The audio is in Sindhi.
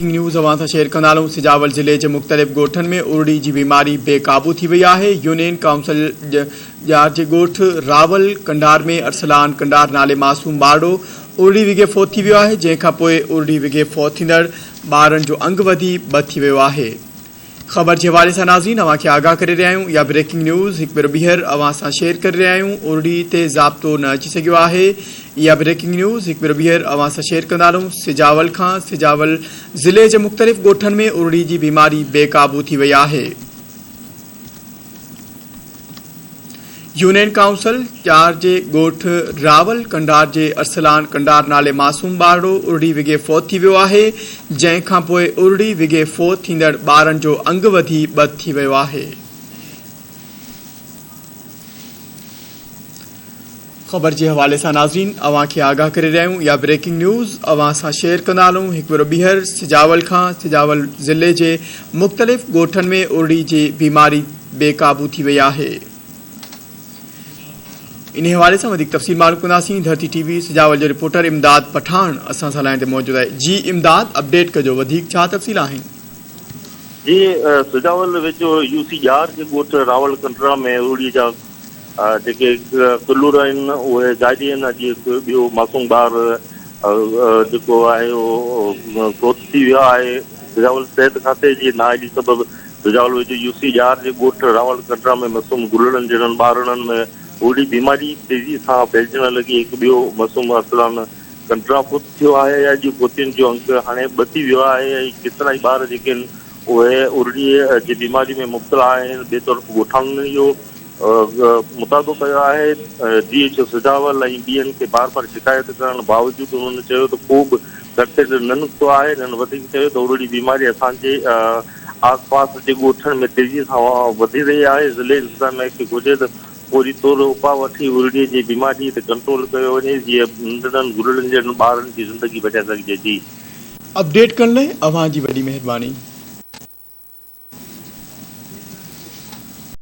نيوز اوهان سان شيئر ڪندا هلون سجاول ضلعي جي مختلف ڳوٺن ۾ ارڙي جي بيماري بي قابو ٿي وئي آهي يونين ڪائونسل ڄار جي ڳوٺ راول ڪنڊار ۾ ارسلان ڪنڊار نالي معصوم ٻارڙو ارڙي وگهي فوت ٿي ويو آهي جنهن کان پوء ارڙي وگهي فوت ٿيندڙ ٻارن جو انگ وڌي ٻه ٿي ويو آهي خبر جي حوالي سان ناظرين اوهان کي آگاهه ڪري رهيا آهيون اها بريڪنگ نيوز هڪ ڀيرو ٻيهر اوهان سان شيئر ڪري رهيا آهيون ارڙي تي ضابطو نه اچي سگهيو آهي اها بريڪنگ نيوز هڪ ڀيرو ٻيهر اوهان سان شيئر ڪندا هلون سجاول کان سجاول ضلعي جي مختلف ڳوٺن ۾ ارڙي جي بيماري بي قابو ٿي وئي آهي. يونين ڪائونسل چار جي ڳوٺ راول ڪنڊار جي ارسلان ڪنڊار نالي معصوم ٻارڙو ارڙي وگهي فوت ٿي ويو آهي جنهن کانپوء ارڙي وگهي فوت ٿيندڙ ٻارن جو انگ وڌي ٻه ٿي ويو آهي. خبر جي حوالي سان ناظرين اوهان کي آگاهه ڪري رهيا آهيون اها بريڪنگ نيوز اوهان سان شيئر ڪندا هلون هڪ ڀيرو ٻيهر سجاول کان سجاول ضلعي جي مختلف ڳوٺن ۾ ارڙي جي بيماري بي قابو ٿي وئي آهي انهي حوالي سان وڌيڪ تفصيل معلوم ڪنداسين ڌرتي ٽي وي سجاول جو رپورٽر امداد پٺاڻ اسان سان لائين تي موجود آهي جي امداد اپڊيٽ ڪجو وڌيڪ ڇا تفصيل آهن. جي سجاول ويجهو يو سي ڄار جي ڳوٺ راول ڪنڊرا ۾ ارڙي جا جيڪي ڪلور آهن اهي جاري آهن اڄ هڪ ٻيو معصوم ٻار جيڪو آهي اهو فوت ٿي ويو آهي سجاول صحت کاتي جي نااهلي سبب سجاول ويجهو يو سي ڄار جي ڳوٺ راول ڪنڊرا ۾ معصوم گلڙن جهڙن ٻارڙن ۾ اهڙي بيماري تيزي سان ڦهلجڻ لڳي هڪ ٻيو معصوم ارسلان ڪنڊرا فوت ٿيو آهي اڄ فوتين جو انگ هاڻي ٻه ٿي ويو آهي ۽ ڪيترائي ٻار جيڪي آهن اهي ارڙي جي بيماري ۾ مبتلا آهن ٻئي طرف ڳوٺاڻن اهو مطالبو ڪيو آهي ڊي ايڇ او سجاول ۽ ٻين کي بار بار شڪايت ڪرڻ باوجود انهن چيو ته ڪو به گهٽ نه نڪتو آهي هنن وڌيڪ چيو ته ارڙي بيماري اسان جي آس پاس جي ڳوٺن ۾ تيزي سان وڌي رهي آهي ضلعي انتظاميا کي گهرجي ته فوري طور اپاء وٺي ارڙي جي بيماري تي ڪنٽرول ڪيو وڃي جيئن ننڍڙن گلڙن جهڙن ٻارن جي زندگي بچائي سگهجي جي. اپڊيٽ ڪرڻ لاء اوهان جي وڏي مهرباني.